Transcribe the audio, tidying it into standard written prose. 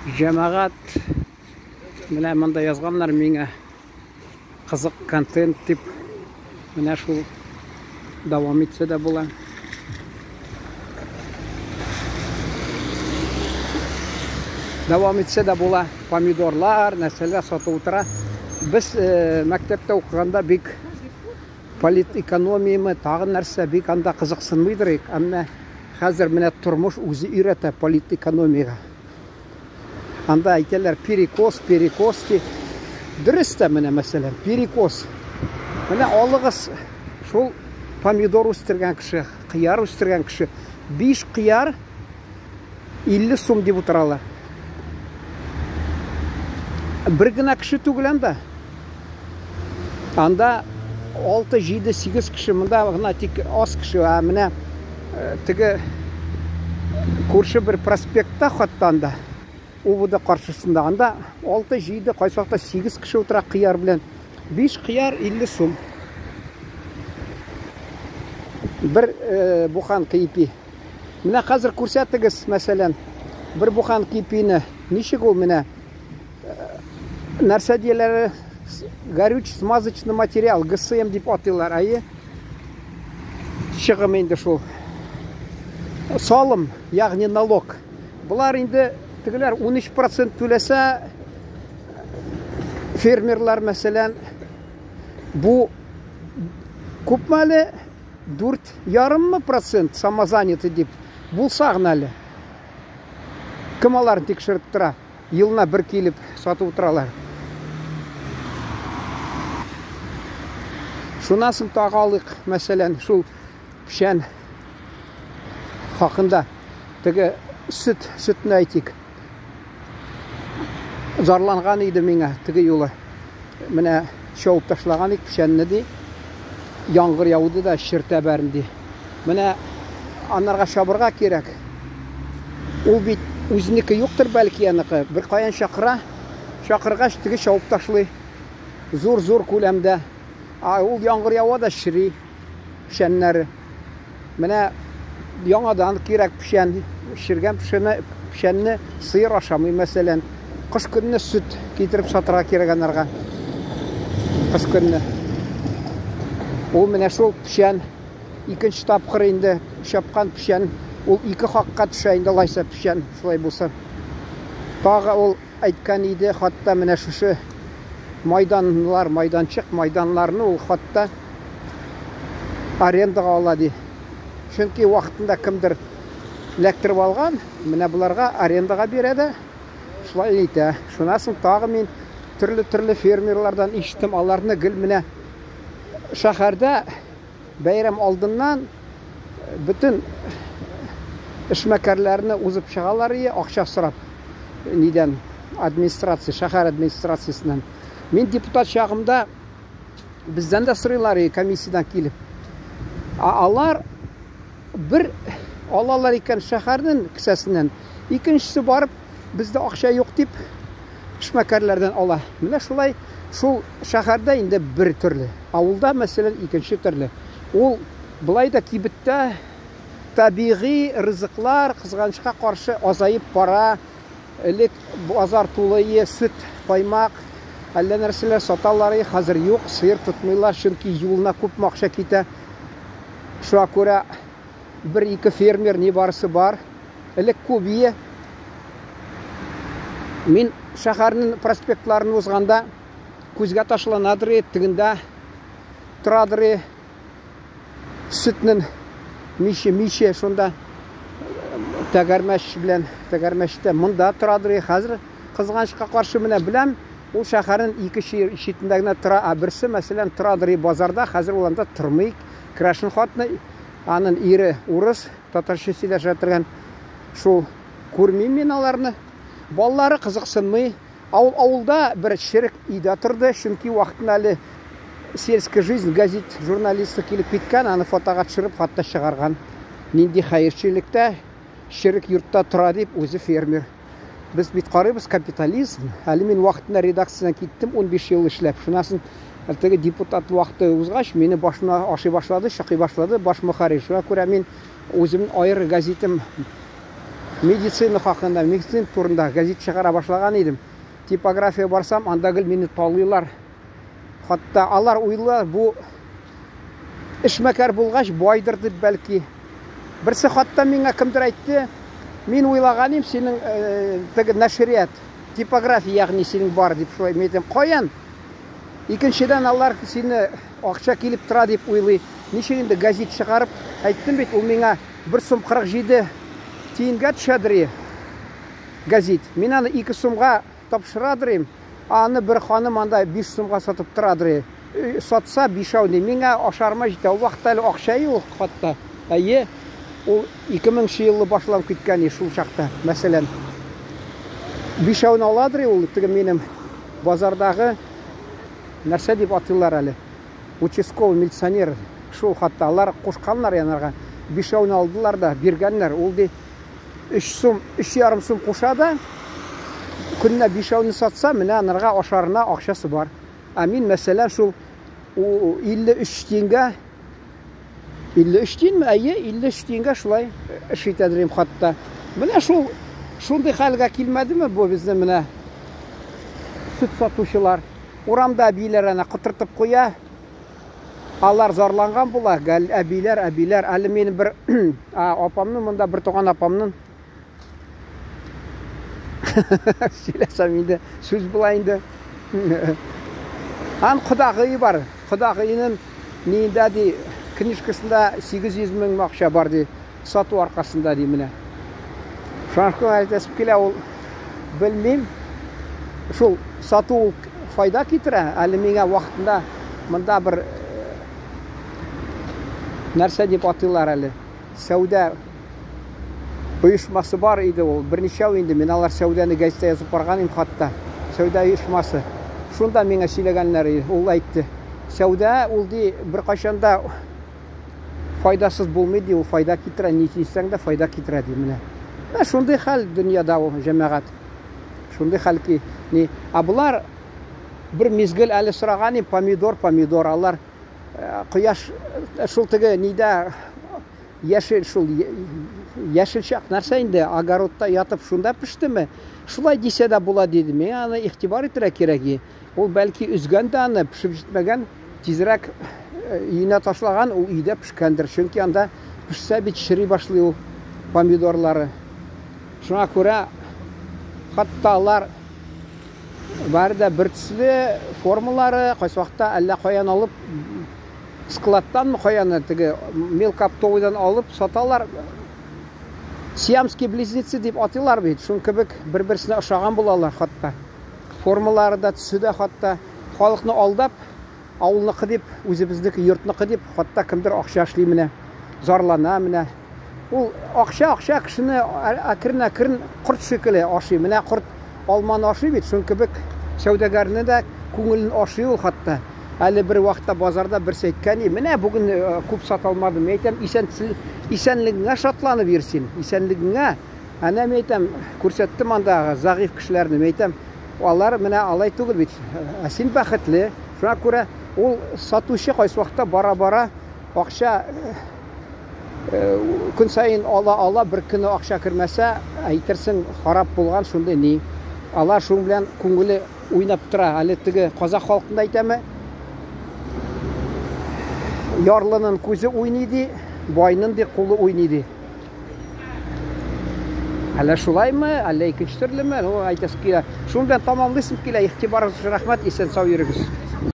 Җәмәгать, менә монда язганнар миңа кызык контент дип. Менә шул дәвам итсә дә була. Дәвам итсә дә була. Помидорлар, нәрсәләр сатып утыра. Без э, мәктәптә укыганда бик политэкономияме, тагын нәрсә, бик анда кызыксынмыйдыр идек. Әмма хәзер менә тормыш үзе өйрәтә политэкономиягә. Анда әйтәләр перекос, перекос ди. Дөрес тә менә мәсәлән, перекос. Менә алыгыз шул помидор үстергән кеше, кыяр үстергән кеше 5 кыяр 50 сум дип утыралар. Бер генә кеше түгел анда. Анда 6, 7, 8 кеше, монда гына тик аз кеше, ә менә э, теге күрше бер проспектта хатта анда УВД каршысында анда 6, 7, кайсы вакытта 8 кеше утыра кыяр белән. 5 кыяр 50 сум. Бер э, буханка ипи. Менә хәзер күрсәтегез, мәсәлән, бер буханка ипине ничек ул менә нәрсә дияләр, горюч смазочный материал, ГСМ дип атыйлар, әйе. Чыгым инде шул. Салым, ягъни налог. Болар инде тегеләр 13% түләсә, фермерлар, мәсәлән, бу күпме әле? 4,5 процент самозанятый дип булса гына әле. Кем аларны тикшереп тора? Елына бер килеп сатып утыралар. Шуннан соң тагы алыйк, мәсәлән, шул печән хакында теге сөт, сөтне әйтик. Зарланган иде миңа теге юлы. Менә чабып ташлаган ик печәнне ди. Яңгыр яуды да чертә бәрен ди. Менә анарга чабырга кирәк. Ул бит үзенеке юктыр бәлки аныкы. Бер каян чакыра. Чакыргач теге чабып ташлый. Зур-зур күләмдә. А ул яңгыр ява да чери печәннәре. Менә яңадан кирәк печән, чергән печәнне, печәнне сыер ашамый, мәсәлән. Кыш көнне сөт китереп сатырга кирәк анарга. Кыш көнне. Ул менә шул печән икенче тапкыр инде чапкан печән, ул ике хакка төшә инде алайса печән, шулай булса. Тагы ул әйткән иде, хатта менә шушы майданлар, майданчык, майданларны ул хатта арендага ала ди. Чөнки вакытында кемдер ләктереп алган, менә боларга арендага бирә дә, шулай итә. Шуннан соң тагы мин төрле-төрле фермерлардан ишеттем, аларны гел менә шәһәрдә бәйрәм алдыннан бөтен эшмәкәрләрне узып чыгалар ие, акча сорап нидән администрация, шәһәр администрациясеннән. Мин депутат чагымда бездән дә сорыйлар ие, комиссиядән килеп. Ә алар бер алалар икән шәһәрнең кесәсеннән, икенчесе барып бездә акча юк дип эшмәкәрләрдән ала. Менә шулай шул шәһәрдә инде бер төрле, авылда, мәсәлән, икенче төрле. Ул былай да кибеттә табигый ризыклар кызганычка каршы азаеп бара. Элек базар тулы ие, сөт, каймак, әллә нәрсәләр саталар ие, хәзер юк, сыер тотмыйлар, чөнки юлына күпме акча китә. Шуңа күрә бер-ике фермер ни барысы бар. Элек күп ие. Мин шәһәрнең проспектларын узганда күзгә ташланадыр, тегендә торадыр сөтнең миче, миче шунда тәгәрмәч белән тәгәрмәчтә монда торадыр. Хәзер кызганычка каршы менә беләм, ул шәһәрнең ике читендә генә тора, ә берсе, мәсәлән, торадыр базарда, хәзер ул анда тормый. Крашен хатны, аның ире урыс, татарча сөйләшә торган. Шул күрмим мин аларны. Балалары кызыксынмый. Авыл авылда бер черек өйдә торды, чөнки вакытында әле Сельская жизнь газет журналисты килеп киткән, аны фотога төшереп хатта чыгарган. Нинди хәерчелектә, черек йортта тора дип, үзе фермер. Без бит карыйбыз капитализм. Әле мин вакытында редакциядән киттем, 15 ел эшләп. Шуннан соң теге депутат вакыты узгач, мине башына ашый башлады, чакый башлады баш мөхәррир. Шуңа күрә мин үземнең аеры газетым Медицина хакында, медицина турында газет чыгара башлаган идем. Типография барсам, анда гел мине талыйлар. Хатта алар уйлар, бу эшмәкәр булгач, байдыр дип бәлки. Берсе хатта миңа кемдер әйтте, мин уйлаган идем, синең э, теге нәшрият, типография, ягъни синең бар дип шулай. Мин әйтәм, каян? Икенчедән, алар сине акча килеп тора дип уйлый. Ничек инде газет чыгарып, әйттем бит, ул миңа 1 сум 47 тиенгә төшәдер газет. Мин аны 2 сумга тапшырадыр Аны бер ханым анда 5 сумга сатып торадыр. Сатса бишәү ди. Миңа ашарыма җитә. Ул вакытта әле акча юк хатта. Әйе, ул 2000 еллы башланып киткән шул чакта, мәсәлән. Бишәүне аладыр ул теге минем базардагы нәрсә дип атыйлар әле. Участковый милиционер шул хатта алар кушканнар янарга. Бишәүне алдылар да биргәннәр. Ул ди 3 сум, 3,5 сум куша да, көненә бишәүне сатса, менә анарга ашарына акчасы бар. Ә мин, мәсәлән, шул 53 тиенгә 53 тиенме? Әйе, 53 тиенгә шулай эш итәдер хатта. Менә шул шундый хәлгә килмәдеме бу безнең менә сөт сатучылар? Урамда әбиләр әнә котыртып куя. Алар зарланган була, гәл әбиләр, әбиләр. Әле минем бер апамның монда бер туган апамның сөйләсәм инде сүз була инде. Ан кодагые бар. Кодагыйның ниендә ди, книжкасында 800 мең акча бар ди, сату аркасында ди менә. Шуңа әйтәсем килә, ул белмим. Шул сату ул файда китерә. Әле миңа вакытында монда бер нәрсә дип атыйлар әле. Сәүдә оешмасы бар иде ул. Берничәү инде. Мин алар сәүдәне гәзиттә язып барган идем хатта. Сәүдә оешмасы. Шунда миңа сөйләгәннәр, ул әйтте. Сәүдә ул ди беркайчан да файдасыз булмый ди, ул файда китерә, ни итсәң дә файда китерә ди менә. Менә шундый хәл дөньяда ул, җәмәгать. Шундый хәл ки, ни, ә болар бер мизгел әле сораган идем, помидор, помидор, алар кояш шул теге нидә яшел шул яшел чак нәрсә инде огородта ятып шунда пештеме? Шулай дисә дә була диде. Миңа аны игътибар итәргә кирәк. Ул бәлки өзгән дә аны, пешеп җитмәгән, тизрәк өенә ташлаган, ул өйдә пешкәндер. Чөнки анда пешсә бит чери башлый ул помидорлары. Шуңа күрә хатта алар бары да бер төсле формалары, кайсы вакытта әллә каян алып, складтанмы каян теге мелкооптовыйдан алып саталар. Сиамские близнецы дип атыйлар бит. Шуның кебек бер-берсенә ошаган булалар хатта. Формалары да, төсе дә хатта. Халыкны алдап, авылныкы дип, үзебезнеке, йортныкы дип, хатта кемдер акча эшли менә. Зарлана менә. Ул акча, акча кешене әкрен-әкрен корт шикелле ашый. Менә корт алманы ашый бит, шуның кебек сәүдәгәрне дә күңелен ашый ул хатта. Әле бер вакытта базарда берсе әйткән, менә бүген күп сата алмадым. Мин әйтәм, исән, исәнлегеңә шатланып йөр син, исәнлегеңә. Әнә мин әйтәм, күрсәттем андагы зәгыйфь кешеләрне. Мин әйтәм, алар менә алай түгел бит. Ә син бәхетле. Шуңа күрә ул сатучы кайсы вакытта бара-бара акча көн саен ала-ала, бер көне акча кермәсә, әйтерсең, харап булган шундый ни. Алар шуның белән күңеле уйнап тора. Әле теге казах халкында әйтәме? Ярлының күзе уйный ди, байның ди кулы уйный ди. Әллә шулаймы, әллә икенче төрлеме? Ну, әйтәсе килә. Шуның белән тамамлыйсым килә. Игътибарыгыз өчен рәхмәт. Исән сау йөрегез.